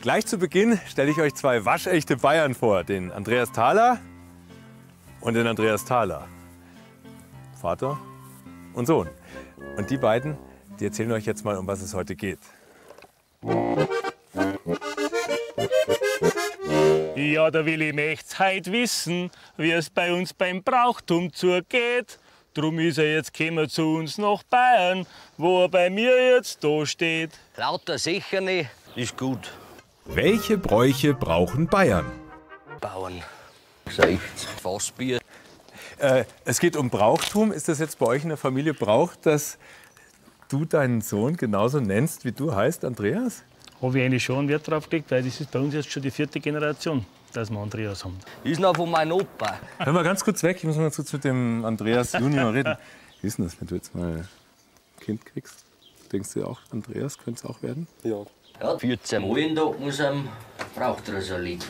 Gleich zu Beginn stelle ich euch zwei waschechte Bayern vor, den Andreas Thaler und den Andreas Thaler. Vater und Sohn. Und die beiden, die erzählen euch jetzt mal, um was es heute geht. Ja, der Willi möcht's heut wissen, wie es bei uns beim Brauchtum zugeht. Drum ist er jetzt gekommen zu uns nach Bayern, wo er bei mir jetzt da steht. Lauter sicher nicht, ist gut. Welche Bräuche brauchen Bayern? Bauern. Seicht. Fassbier. Es geht um Brauchtum. Ist das jetzt bei euch in der Familie Brauch, dass du deinen Sohn genauso nennst, wie du heißt, Andreas? Habe ich eigentlich schon Wert drauf gelegt, weil das ist bei uns jetzt schon die vierte Generation, dass wir Andreas haben. Ist noch von meinem Opa. Hör mal ganz kurz weg, ich muss mal kurz mit dem Andreas Junior reden. Wie ist denn das, wenn du jetzt mal ein Kind kriegst? Denkst du auch, Andreas könnte es auch werden? Ja. Ja, 14 Mal in Tag muss er braucht er so ein Lied.